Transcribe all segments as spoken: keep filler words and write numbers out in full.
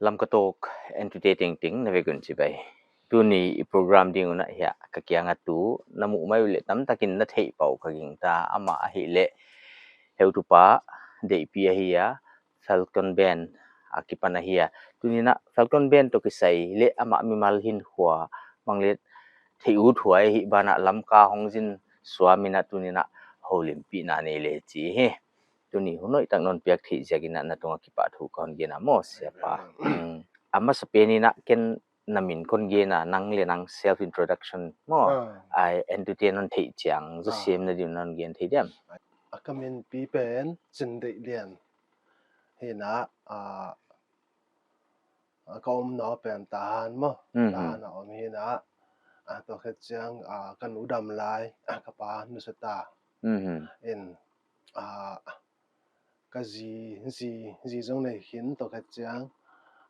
Lamka Talk entute tengteng na vek un chibai. Tuni i program ding un ah hiai ka kiang a tu na muh mai uleh tamtakin na theih pah uh ka gingta, amah ahihleh heutupa deihpi ahi a, Falcon Band akipan ahi a. Tuni in ah Falcon Band toh kisai leh amah mimal hinkhua bang leh theih uthuai ahih banah Lamka hong zin suam in ah tuni in ah houlimpihna nei le chi hi. Tuni hun hoihtak non piak theih ziakin ah na tungah kipahthu kon gen a maw, siapa. Mm. A masapen in ah ken na min kon gen a, nang leh nang self introduction maw. Ah. Ai, entute non theih chiang zaw semna ding non gen thei diam? A ka min pi pen Chindeihlian. Hi in ah, ah, a ka omna pen Tahan maw. Mhm. Tahan a om hi in ah, ah, tua khit chiang, ah, ka nu dam lai, ah, ka pa nusata. Mhm. In, ah, ka zi, zi, zi zong nei khin, tua khit chiang,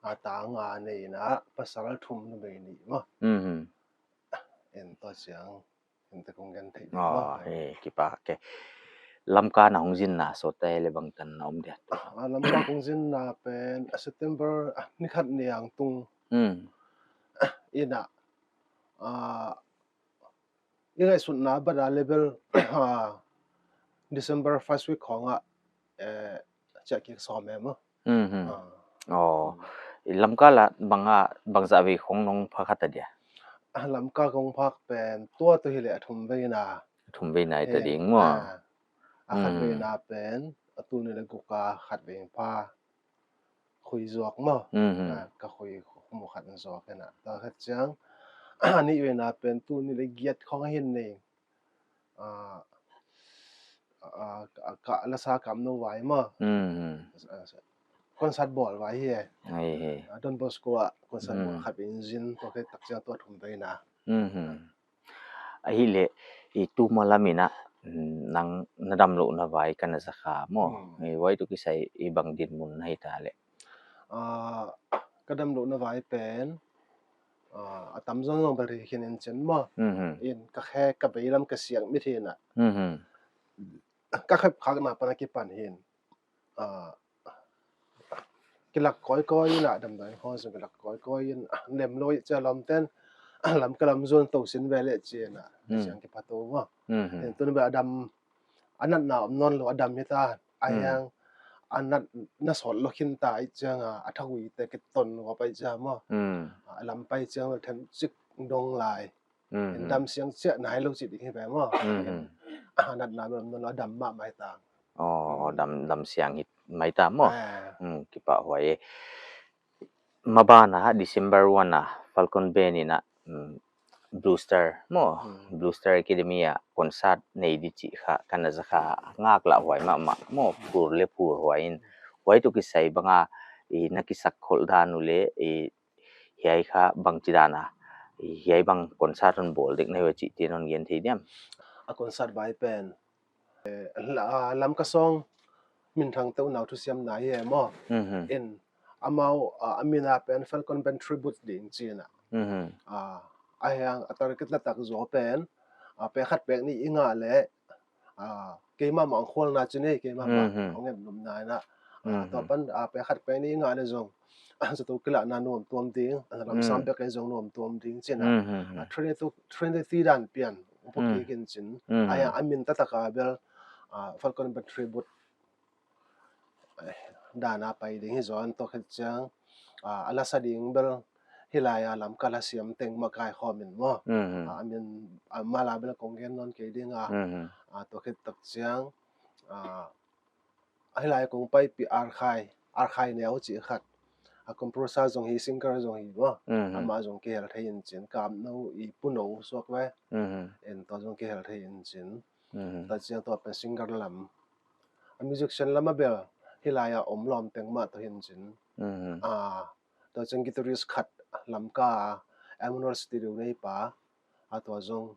ah, ta nga nei in ah, pasal thum numei nih maw. Mhm. In tua chiang, in te kong gen thei ding maw. Oh, he, kipak e. Lamka na hong zinna sawt leh bangtan na om dia? Ah, Lamka kong zinna pen, ah, September, ah, ni khat ni ang tung. Mm. In ah, ah, i ngaihsutna bang a level, ah, December first week khong ah, eh, chiah kik sawm em maw. Mhm. Ah. Oh. I Lamka lah bang a, bangzah vei khong nong phak kha ta dia? Ah, Lamka kong phak pen tua tu hileh a thum veina. A thum veina i ta ding maw. Ah. A khat veina pen, a tul nih leh guk a khat vei pha. Khui zuak maw. Mhm. Ah, ka khui mu khat zuak in ah. Tua khat chiang, a nih veina pen tul nih leh giat khong ahi in nei. Ah, ah, ah, ka lasa Kamnou vai maw. Mhm. Ah, concert bawl vai hi e. Ai he. Ah, Don Bosco ah concert bawl khat in zin, tua khit tak chiang tua thum veina. Mhm. Ahihleh, i tuma lam in ah, mm, nang na damlouhna vai ka na za kha maw. Mm. I vai toh kisai i bang dinmun na hi ta leh? Ah, ka damlouhna vai pen, ah, a tam zong zong bel hi khin in chin maw. Mhm. In ka khe ka veilam ka siang mit hi in ah. Mhm. Ka khep khakna pan a kipan hi in. Ah, kilak kawikawi in ah, damdawi khong zong kilak kawikawi in, ah, nem lou i chia lam ten, ah, Lamka lam zon tou sin ve leh chi in ah, mm, siang kiphatu maw. Mhm. Tun bel a dam, a natna om nawn lou, a dam hi ta, a hiang, a natna sawt lou khin ta i chiang a, a thagui te kiton ngawp i chia maw. Mm. Ah, lam pai chiang lou them chik dong lai. Mhm. Dam siang chiah nai lou chih ding hi ve maw. Mhm. Ah, natna bel om nawn lou, a dam mahmah ta. Oh, dam, dam siang hi mai ta maw. Ah. Hmm, kipahhuai e. Maban a December one a Falcon Band in ah, hmm, Blue Star maw. Hmm. Blue Star Academy a concert nei di chih kha ka na za kha, ngaklah huai mahmah maw, phur leh phurhuai in. Huai toh kisai bang a, i na kisak khol dan uleh, i hiai kha bangchidan a, hiai bang concert hon bawl dek na hi uh chih te non gen thei diam? A concert vai pen, eh, la-, ah, Lamka song minthang teuh nau thusiamna hi e maw. Mhm. In amau, ah, a min a pen Falcon Band Tribute ding chi in ah. Mhm. Ah, a hiang a target la tak zaw pen, ah, pek khat pek nih i ngah leh, ah, keimahmah khualna chin e, keimahmah, mhm, hong en nopna in ah. Ah, mhm, tua pan, ah, pek khat pek nih i ngah leh zong, ah, zato kilahna nuam tuam ding, ah, lamsang, mm, bek leh zong nuam tuam ding chi in ah. Mhm. Ah, three three dan pian, pawt, mm, kik in chin. Mhm. Ahi a, a min taktak a bel, ah, Falcon Band Tribute, eh, dan a pai ding hi zaw in, tua khit chiang, ah, a lasa ding bel, hilai a Lamka lasiam teng mah kaikhawm in maw. Mhm. Ah, a min, ah, mala bel kong gen nawn kei ding a. Mhm. Ah, tua khit tak chiang, ah, hilai kong paipih Arkhai, Arkhai Neu chih khat. A composer zong hi, singer zong hi maw. Mhm. Amah zong kihel thei in chin, Kamnou i Pu Nou suak ve. Mhm. En tua zong kihel thei in chin. Mhm. Tua chiang tua pen singer lam. A musician lam a bel, hilai a om lawm teng mah tou hi in chin. Mhm. Ah, tua chiang guitarist khat Lamka, Emmanuel Studio nei pa, a tua zong,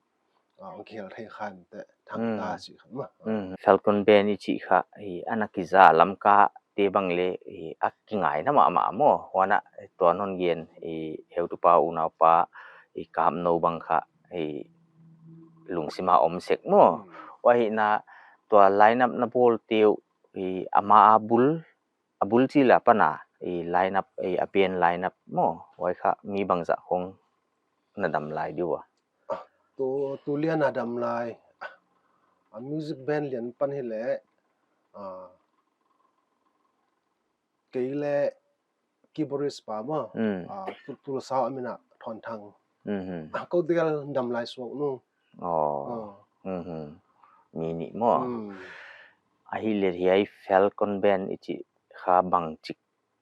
ah, hong kihel thei kha in te, Thangta, mm, chih khat maw. Mm. Falcon Band i chih kha, i, ana kiza Lamka te bang leh, i, a kingaina mahmah maw. Huan a, tua non gen, i, heutupa unaupa, i Kap Nou bang kha i lungsim a om sek maw. Hmm. Huai ahihna tua line-up na bawl te uh i ama a bul, a bul chila pan a i line-up, i a band line-up maw. Huai kha mi bangzah khong na dam lai di ua? Ah, tu, tu lian a dam lai. A music band lian pan hileh, ah, kei leh keyboardist pa maw. Hmm. Ah, tu, tu sa a min a Thon Thang. Mhm. Ah, kou dial dam lai suak nu. Oh. Oh. Mhm. Mi nih maw. Hmm. Ahihleh hiai Falcon Band i chih kha bangchik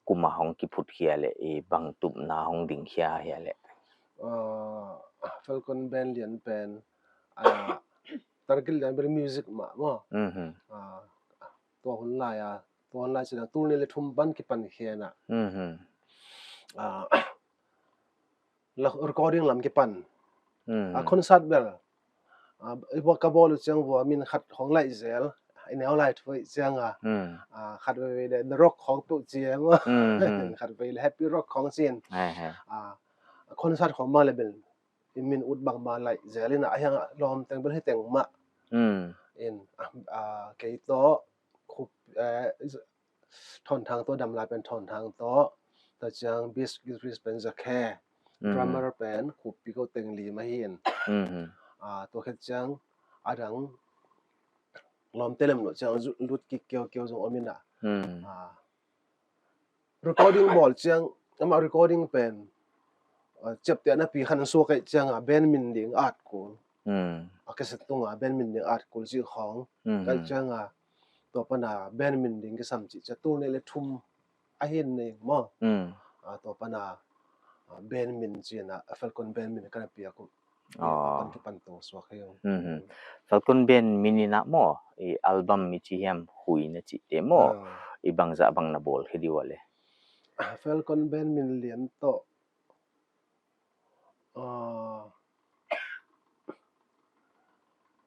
kum a hong kiphut khia leh, i bang tupna hong ding khia hia leh? Ah, Falcon Band lian pen, ah, target lian pen music mah maw. Mhm. Ah, tua hun lai a, tua hun lai chila tul nih leh thum pan kipan khia na. Mhm. Ah, la recording lam kipan. Hmm. A concert bel. Ah, i bua ka bawl uh chiang bua min khat hong lai zel. I neu lai thu chiang a. Hmm. Ah, khat veve leh The Rock hong tu chiang a. Hmm, hmm. Khat veve leh Happy Rock hong chin. He, he. Ah, concert hong mah leh bel i min ut bang mah lai zel in a, hiang a lawm teng bel hi teng mah. Hmm. In, ah, ah, kei toh, Khup, eh, Thon Thang toh dam lai pen Thon Thang toh, tua chiang bass guitarist pen Zakhe, mhm, drummer pen Khup Pi Kou Teng Lim ahi in. Mhm. Ah, tua khat chiang a dang lawmte lem lou chiang zu-, lut kik keukeu zong om in a. Mhm. Ah, recording bawl chiang, ama recording pen, ah, chepte na pi khan suak kei chiang a band min ding at kul. Hmm. A cassette tung a band min ding at kul chih khong. Hmm, kai hmm. Chiang a, tua pan a band min ding kisam chih chia tul nih leh thum ahi in nei maw. Hmm. Ah, tua pan a, ah, band min chih na, Falcon Band min kana piak uh. Oh. Pan kipan tou suak hi. Mhm. Falcon Band min in a maw, i album i chi hiam, Hui na chih te maw, ah, i bangzah bang na bawl khe di ua leh? Ah, Falcon Band min lian toh, ah,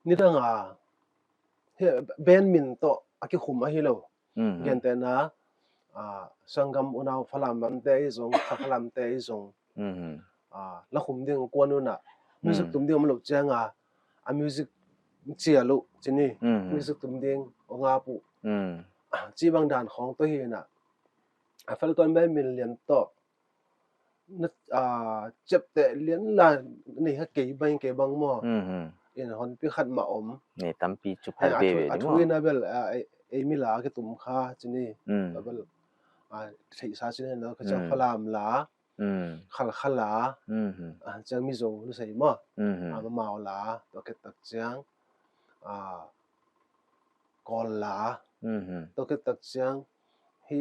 nidang a, he, band min toh a kikhum ahi lou. Mhm. Gentehna, ah, sanggam unau Falam lam te i zong, Kha Falam te i zong. Mhm. Ah, la khum ding kuan un a. Music, mhm, tum ding om lou chiang a, a music chial uh, chih ni. Mhm. Music tum ding, ong a pu. Mhm. Ah, chih bang dan khong toh hi na. A Falcon Band min lian toh. Na, ah, chepte lian la nei ha kei bang, kei bang maw. Mhm. In hon pi khat mah om. Nei tampi chu a phal thu, veve a di thu maw. In a bel, ah, ei, ei mi la kitum kha chih ni. Mm. A bel, ah, theihsa chih ni na ka chiang, mm, Falam la. Mm. Khalkha la. Mhm. Ah, chiang Mizo lusei maw. Mhm. Ah, Mamau la, tua khat tak chiang, ah, Kawl la. Mhm. Tua khat tak chiang hi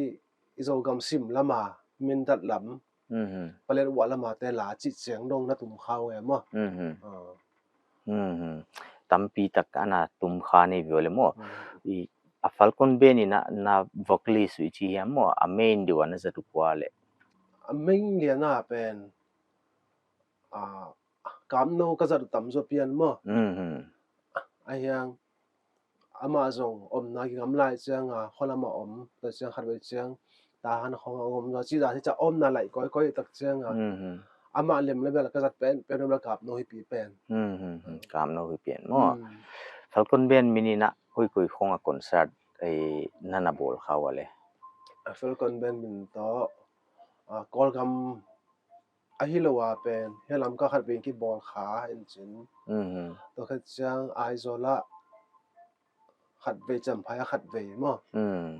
i Zogam sim lam a, Mindat lam, mhm, Paletwa lam a te la chih chiang dong na tum kha uh e maw. Mhm. Ah. Mhm. Tampi tak ana tum kha nei viau leh maw. Mhm. I, a Falcon Band in a na vocalist uh i chi hiam maw, a main deuh a na zat uh kua leh? A main lian a pen, ah, Kap Nou ka zat uh tam zaw pian maw. Mhm. A hiang, amah zong omna kingam lai chiang a, khualam a om, tua chiang khatvei chiang, Tahan khong a om zaw, chih dan hi chia omna lai kawikawi tak chiang a. Mhm. Amah lem leh bel ka zat pen, pen bel Kap Nou hi pi pen. Mhm. Kap Nou hi pen maw. Mm. Falcon Band min in a koi koi khong a concert, eh, na na bawl kha ua leh? A Falcon Band min toh, ah, Kawlgam ahi lou a pen, hiai Lamka khatvei kibawl kha in chin. Mhm. Tua khat chiang Aizawl a khatvei, Champhai a khatvei maw. Mm.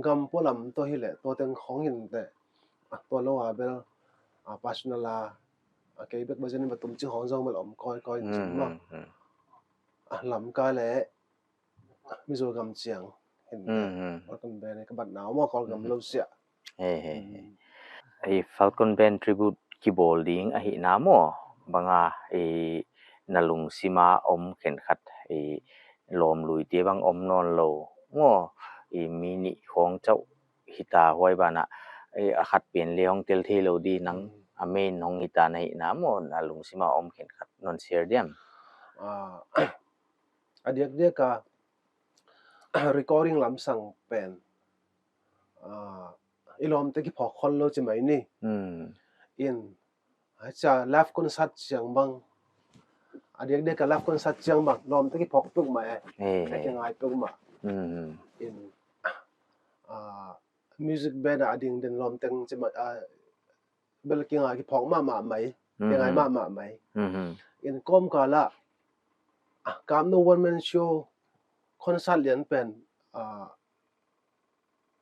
Gam polam toh hileh, tua teng khong in teh. Ah, tua lou a bel, ah, personal a, ah, kei bek bazen in va tum chih khong zong bel om kawikawi in chin maw. Mm, mm, mm. Ah, Lamka leh Mizo gam chiang. Hin, mhm, Falcon Band ka bat nau maw, Kawlgam, mhm, lou sia. He, he, he. Mm. I Falcon Band tribute kibawl ding ahihna maw, bang a, i na lungsim a om khenkhat, i lawmlui te bang om nawn lou maw, i mi nih khong chauh hita, huai ban a, i a khat pen leh hong tel thei lou di nang, mm, a main hong hita na hihna maw, na lungsim a om khenkhat non share diam? Ah, a diakdiak a recording lam sang pen, ah, i lawmte kiphawk khol lou chi mai ni. Hmm. In, Acha, live concert chiang bang, a diakdiak a live concert chiang bang lawmte kiphawk peuhmah e. Eh, eh. Kingai peuhmah. Mhm. In, ah, music band a ding den lawm teng chi mah, ah, bel kingai kiphawk mahmah mai. Mhm. Kingai mahmah mai. Mhm. In kawmkal ah, ah, Kamno one man show concert lian pen, ah,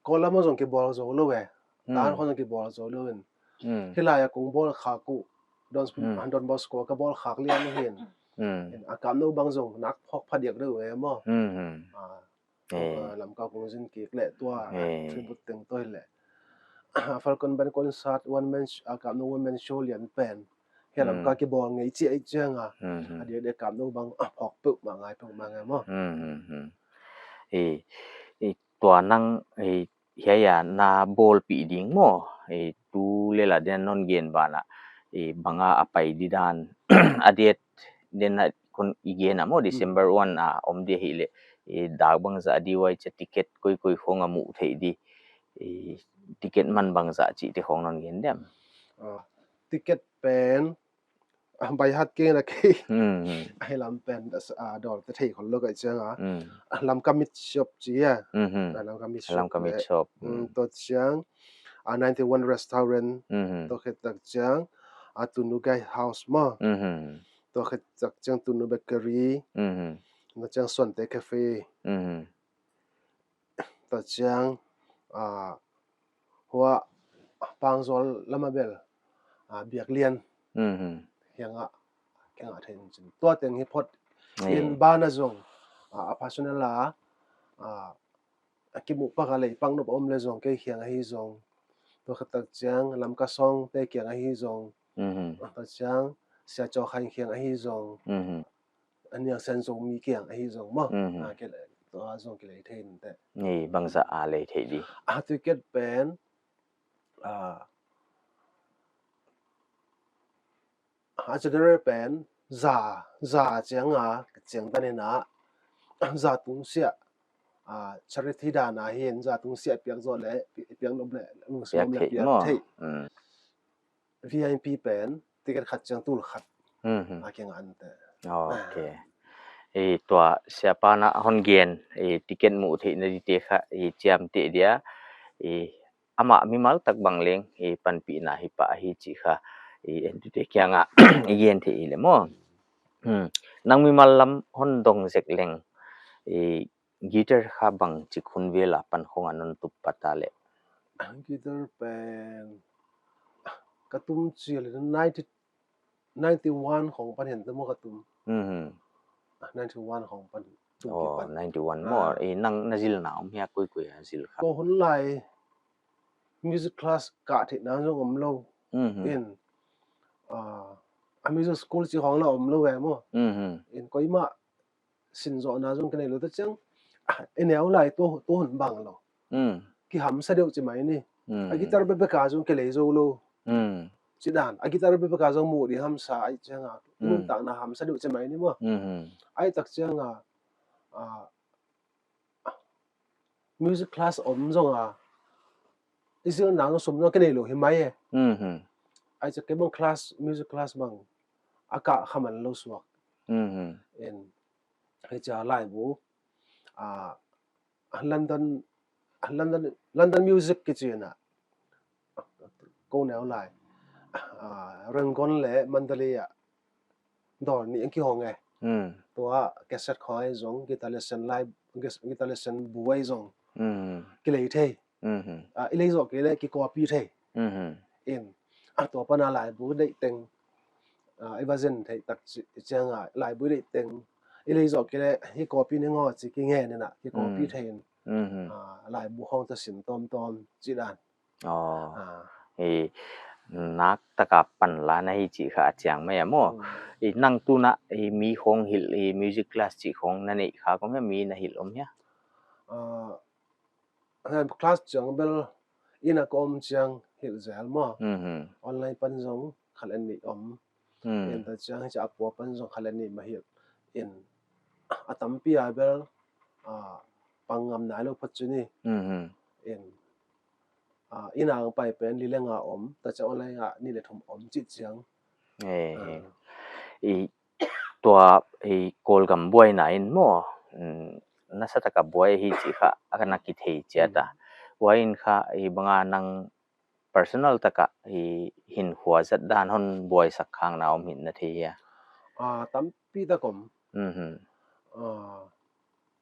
Kawl lam ah zong kibawl zou lou e. Hmm. Tahan khong zong kibawl zou lou in. Hmm. Hilai a kong bawl khak uh. Don, hmm, Don Bosco ka bawl khak lian uh hi. Hmm. A Kamno bang zong nak phawk phadiak deuh e maw. Hmm, hmm. Ah, eh, ah, Lamka kong zin kik leh tua, eh, tribute teng toh hileh. Falcon Band concert, one man sh-, ah, Kamno one man show lian pen. Hiai lam, hmm, ka kibawl ngei chiai chiang a. Hmm, hmm. A diakdiak Kamno bang, ah, phawk peuhmah ngai peuhmah ngai maw. Hmm, hmm, hmm. Eh, eh, tua nang, eh, hiai a na bawlpih ding maw, eh, tu lel a den non gen banah, eh, bang a a pai di dan, a date den a kon i gen a maw, hmm, December one a om di hileh, eh, dak bangzah di, huai chia ticket koikoi khong a muh theih di, eh, ticket man bangzah chihte khong non gen diam. Ah, ticket pen, ah, by heart kei na kei. Hmm, hmm. Hiai lam pen, ah, dawr te thei khol lou ka chiang a. Hmm. Ah, Lamka Meat Shop chi a. Hmm, hmm. Ah, Lamka Meat Shop. Lamka Meat Shop. Hmm, hmm. Toh chiang, ah, ninety one Restaurant. Hmm, hmm. Toh khit tak chiang, ah, Tunu Guest House maw. Hmm, hmm. Toh khit tak chiang Tunu Bakery. Hmm, hmm. Toh chiang Suante Cafe. Hmm, hmm. Toh chiang, ah, huai Pangzawl lam a bel, ah, Biaklian. Mhm. Hiang a, hiang a thei in chin. Tua teng hi phot. Eh. In bana zong, ah, a personal a, ah, a kimu pak a lei pak nop om leh zong kei kiang ahi zong. Toh khit tak chiang Lamka Sawngte kiang ahi zong. Mhm. Toh chiang Sia Chaw Khan kiang ahi zong. Mhm. A Niang Sen Zomi kiang ahi zong maw. Mhm. Ah, kei leh, tua zong kei lei thei in te. Ni bangzah a lei thei di. Ah, ticket pen, ah, a general pen, za, za chiang a, chiang tan in a, za tung sia, ah, charity dan a hin, za tung sia piak zoh leh, pi-, piak nop leh, lungsim om leh piak thei maw. Piak thei. Mm. V I P pen, ticket khat chiang tul khat. Hmm, hmm. A kiang a nte. Ok. Ah. Eh, tua siapa na hon gen, eh, ticket muh theihna dite kha, eh, chiamteh dia, eh, amah mimal tak bang leng, eh, panpihna hi pah hi chih kha, eh, entute kiang a, i gen thei leh maw. Hmm. Nang mimal lam hon dong zek leng, eh, guitar kha bangchi hun vel a pan khong a non tup pat a leh? Guitar pen ka tum chiang leh ninety, ninety one khong pan hi'n te maw ka tum. Mhm. Ah, ninety one khong pan tum. Oh, kipan. Ninety one maw. Ah. Eh, nang na zilna om hia, koikoi a zil kha? Kou hun lai music class kah theihna zong om lou. Mhm. In, ah, a music school chih khong la om lou e maw. Mhm. In koimah sin zohna zong ka nei lou ta chiang, ah, i neu lai tu, tu hun bang lou. Mm. Kihamsa deuh chi mai ni. Mm. A guitar bekbek a zong kei lei zou lou. Mm. Chi dan, a guitar bekbek a zong muh di hamsa ai chiang a. Mm. Nuntakna hamsa deuh chi mai ni maw. Mm-hmm. Ai tak chiang a, ah, music class om zong a, i zilna zong sum zong ka nei lou hi mai e. Mm-hmm. Ai chiang kei bang class, music class bang a kah kha man lou suak. Mm-hmm. In, hichia laibu, ah, London, London, London Music kichi na. Kou neu lai. Ah, Rangoon leh Mandalay a dawr nih a kihong e. Hmm. Tua cassette khong ai zong, guitar lesson lai, guitar lesson bu ai zong. Hmm. Kei lei thei. Mhm. Ah, i lei zoh kei leh ki copy thei. Mhm. In, ah, tua pan a laibu deih teng, ah, i va zen theih tak chi-, chiang a laibu deih teng. I lei zoh kei leh hi copy ni ngaw chi ki ngen in a, ki copy thei in. Mhm. Ah, laibu khong ta sin tawmtawm chi dan. Oh. Ah. I nak tak a pan la na hi chih kha a chiang mai a maw. Hmm. I nang tu na, i mi khong hilh, i music class chih khong na neih kha kawm hia, mi na hilh om hia? Ah, Class chiang bel inn a ka om chiang hilh zel maw. Mhm. Online pan zong khat leh nih om. Hmm. In ta chiang hichia a pua pan zong khat leh nih mah hilh. In a tampi a bel, ah, pang ngam nai lou phot chu ni. Mhm. In, ah, inn a pai pen li leh nga om, ta chiang online a nih leh thum om chih chiang. Eh, Ah. I tua, i Kawlgam buaina in maw, mm, nasa taka buai hi chih kha a ka na kithei chiat a. Mm. Huaiin kha i banga nang personal taka i hinkhua zat dan hon buaisak khak na om hi'n na thei hia? Ah, tampi tak om. Mhm. Ah,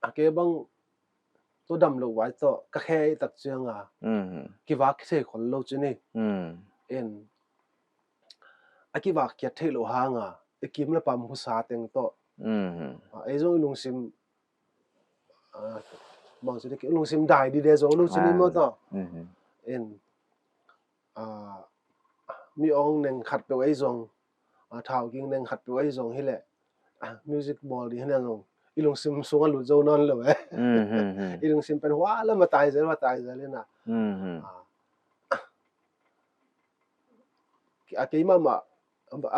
a kei bang tua damlouh vai toh ka khe tak chiang a. Mhm. Kivak thei khollou chih ni. Mm. En, a kivak khiat theihlouh hang a, i kim leh pam husa teng toh. Mhm. Ah, ei zong i lungsim, ah, bang chih di, i lungsim dai di de zou lou chih ni Ah. maw toh. Mhm. En, ah, mi ong neng khat peuh ei zong, ah, thau ging neng khat peuh ei zong hileh, ah, music bawl di hi na zong, i lungsim sung a lut zou nawn lou e. Mhm, mhm. I lungsim pen huai lam a tai zel, huai tai zel hi na. Mhm. Ah, a kei mahmah,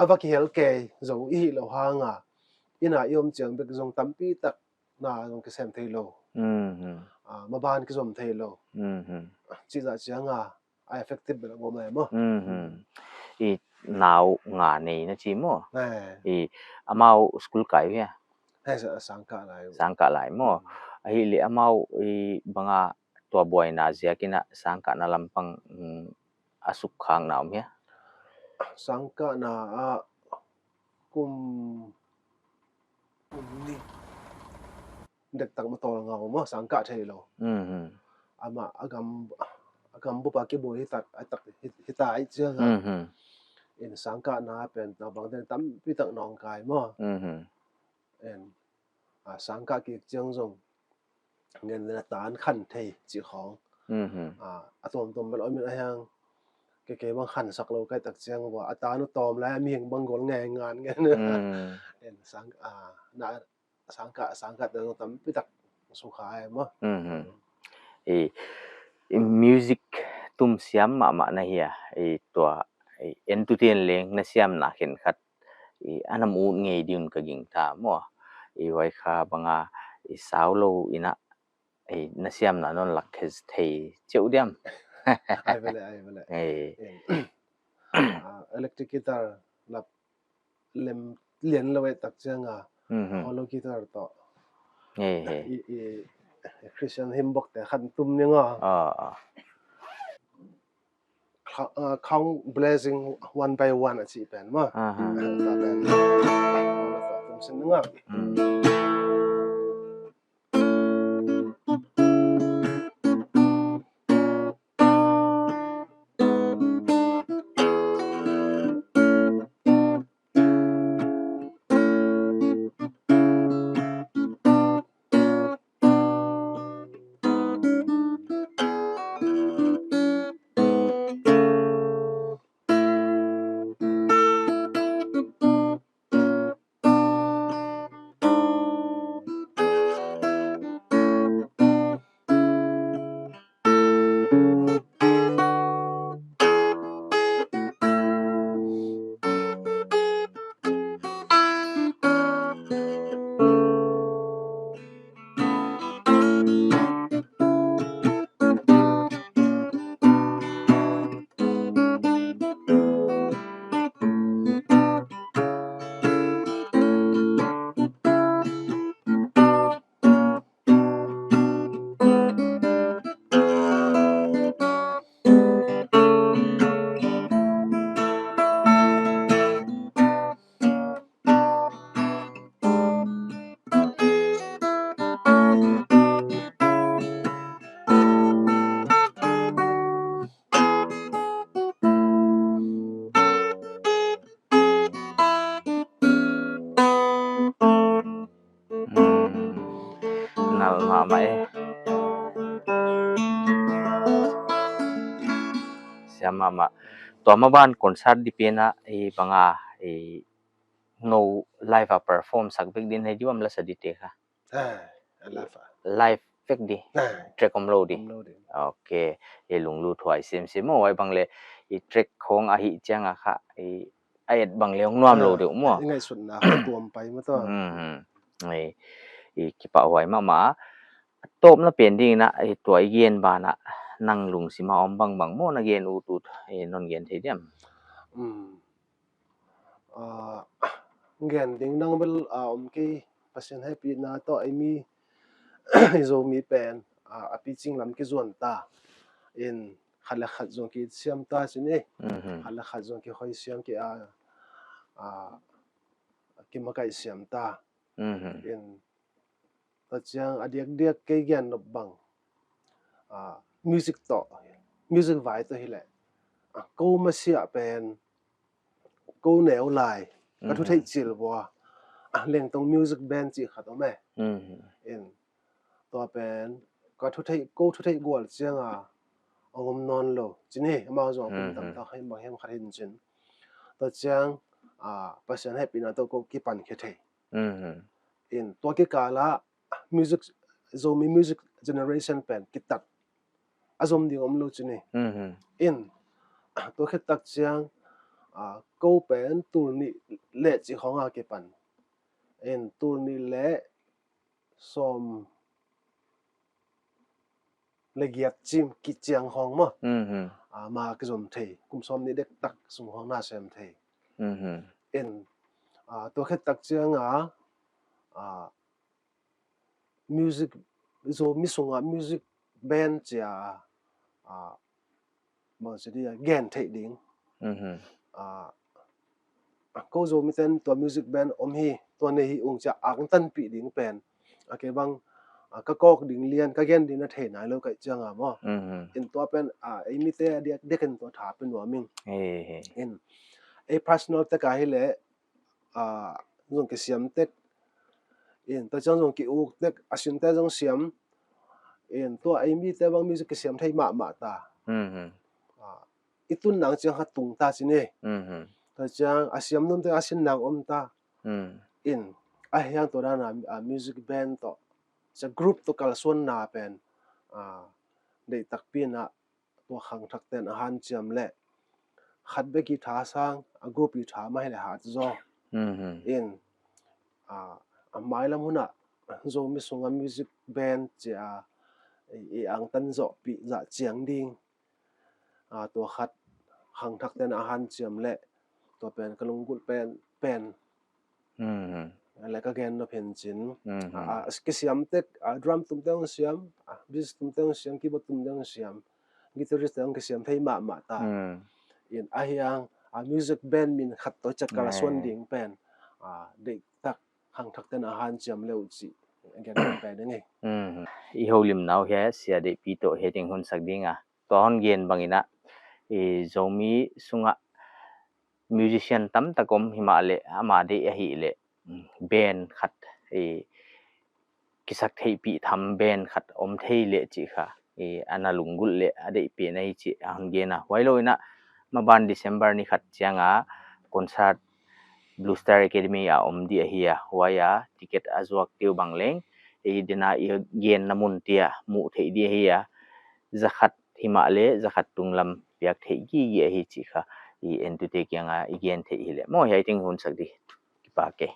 a va kihel kei zou i hih louh hang a, inn a i om chiang bek zong tampi tak na zong kisem theilou. Mhm. Ah, maban kizom theilou. Mhm. Chih zah chiang a, a effective bel a om e maw. Mhm. I nau nga nei na chi maw? Eh. I amau school kai hia? Eh, sa-, sangkah lai. Sangkah lai maw? Mm. Ahihleh amau i banga tua buaina ziakin a sangkahna lampang, mm, a suk khak na om hia? Sangkahna a kum, kum nih dektak ma tawlngau maw, sangkah theilou. Mhm. Amah a gam, a gam bup a kibuai hi tak, a tak hi, hi ta i chiang a. Mhm. En sangkahna pen tua bang den tampi tak nawngkai maw. Mhm. En, a sangkah kik chiang zong ngen na tan khan thei chih khong. Mhm. A, a tuamtuam bel om in a hiang. Kei kei bang khansak lou kai tak chiang ua, a tan uh tawm lai a mihing bang gol ngen ngan ngen. Mm. En sang, a, na sangkah, sangkah te zong tampi tak sukha e maw. Mhm. I, i music tum siam mahmah na hia, i tua, i entuten leng na siamna khenkhat, i a na mu ngei di'n ka gingta maw. I huai kha banga, i sau lou in a, i na siamna non lak khe thei cheuh diam. Ai vele, ai vele. Eh. En. Ah, electric guitar la lem lian lou e tak chiang a. Mhm. Hollow guitar toh. Eh, eh. I, i, Christian hymn book te khat tum ning a. Ah, ah. Cla-, ah, Count Blessing One by One a chih pen maw. Aha. Ah, ta pen. Tum sin ning a. Mm. Hmm. Nal mahmah e. Siam mahmah. Tua maban concert di pen a, i banga, i nou live a perform sak vek din hi diam, la sa di te kha. Ah, live a. Live vek di. Ah. Track omlou di. Omlou di. Ok. I lunglut huai semsem maw, huai bang leh i track khong ahih chiang a kha, i a et bang leh hong nuam lou deuh maw. Ah, i ngaihsutna kha tuam pai maw tua. Hmm. I, i kipahhuai mahmah. Tawpna pen ding in a, i tua i gen ban a, nang lungsim a om bangbang maw na gen utut, i non gen thei diam. Hmm. Ah, gen ding dang bel, ah, om kei, Pasian hehpihna toh ei mi, i Zomi pen, ah, a pichin lam kizuan ta. In khat leh khat zong kisiam ta chi ni. Mhm. Khat leh khat zong kihoih siam ki a, ah, kimakaih siam ta. Mhm. In tua chiang a diakdiak kei gen nop bang, ah, music toh, music vai toh hileh, ah, kou masiah pen, kou neu lai, ka thu Mhm. theih chil vua, ah, Lengtong Music Band chih khat om e. Mhm. In tua pen, ka thu theih, kou thu theih gual chiang a, a om nawn lou chi ni, amau zong a kum Mhm. tamtak hi bang hiam khat hin chin. Tua chiang, ah, Pasian hehpihna toh kou kipan khe thei. Mhm. In tua kikal ah music, Zomi music generation pen kitat a zom ding om lou chi ni. Mhm. In tua khit tak chiang, ah, kou pen tul nih leh chih khong a kipan. In tul nih leh sawm leh giat chim kichiang khong maw. Mhm. Ah, ma kizom thei, kum sawm nih dektak sung khong na sem thei. Mhm. In, ah, tua khit tak chiang a, ah, music, Zomi sung a music band chia, ah, bang chi dia, gen theih ding. Mhm. Ah, kou Zomi ten tua music band om hi, tua nei hi ung chia angtanpih ding pen. A kei bang, ah, ka kawk ding lian, ka gen ding na thei nai lou ka hih chiang a maw. Mhm. In tua pen, ah, ei mite a diakdiak in tua tha pe nuam ing. He, he. In, ei personal tek a hileh, ah, zong kisiam tek. In, tua chiang zong ki-uk tek, a sin te zong siam. In, tua ei mite bang music kisiam thei mahmah ta. Mhm. Ah, i tun nang chiang kha tung ta chi ni. Mhm. Tua chiang a siam nung te a sin nang om ta. Mm. In, a hiang tua dan a, ah, music band toh, chia group toh kalsuanna pen, ah, deihtak pi in a tua khangthak ten a hanciam leh khat bek guitar sang, a group guitar mah hileh hat zaw. Mhm. In, ah, a mailam hun a Zomi sung a music band chia i, i angtan zoh pi zah chiang ding. Ah, tua khat khangthak ten a hanciam leh tua pen ka lunggulh pen, pen. Mhm. Leh ka gen nop hi chin. Mhm. Ah, ah, kisiam tek, ah, drum tum te hong siam, ah, bass tum te hong siam, keyboard tum te hong siam, guitarist te hong kisiam thei mahmah ta. Mm. In a hiang, ah, music band min khat toh chia kalsuan Ai. ding pen, ah, deihtak khangthak ten a hanciam leh uh chih gen nop pen ding e. Mhm. I houlimna uh hiai sia deihpi toh hiai teng hun sak ding a. Tua hon gen bang in a, i Zomi sung a musician tamtak om himahleh, amah deih ahihleh, mm, band khat, i kisak theihpih tham band khat om thei leh chih kha, i ana lunggulh leh a deihpi na hi chih a hon gen a. Huailou in a, maban December ni khat chiang a concert Blue Star Academy a om di ahi a. Huai a ticket a zuak te uh bang leng, i dena i genna mun te a muh theih di ahi a. Za khat himahleh za khat tunglam piak theih gige ahi chih kha i entute kiang a i gen theih hileh maw, hiai teng hun sak di. Kipak e.